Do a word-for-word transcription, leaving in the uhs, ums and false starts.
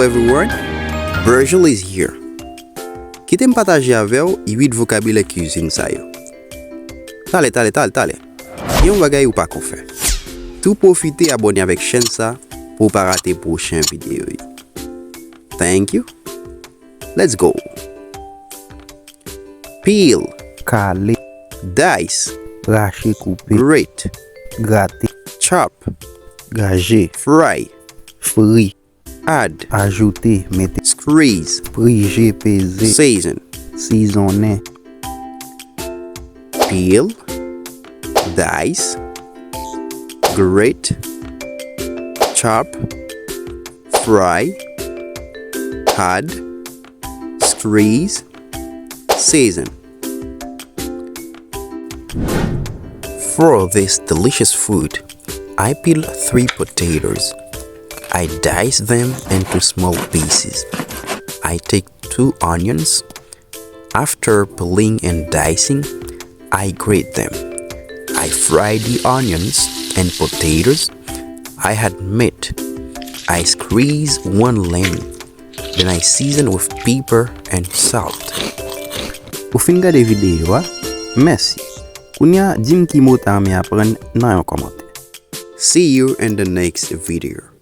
Everyone, Virgil is here. Kite m pataje avè w uit vokabilè kizin sa yo. Talè, talè, talè, talè. Gen yon bagay ou pa ko fè. Tou pwofite abòne avèk chèn sa pou w pa rate pwochen videyo yo. Thank you. Let's go. Peel. Kale. Dice. Rache, koupe. Grate. Grate. Chop. Graje. Fry. Fri. Add. Ajoute, mete. Squeeze. Prije, peze. Season. Sizonnen. Peel, dice, grate, chop, fry, add, squeeze, season. For this delicious food, I peel three potatoes. I dice them into small pieces. I take two onions. After peeling and dicing, I grate them. I fry the onions and potatoes. I add meat. I squeeze one lemon. Then I season with pepper and salt. Ou fin gade videyo a? Mèsi. Kounye a, di m ki mo w ta renmen aprann nan yon kòmantè. See you in the next video.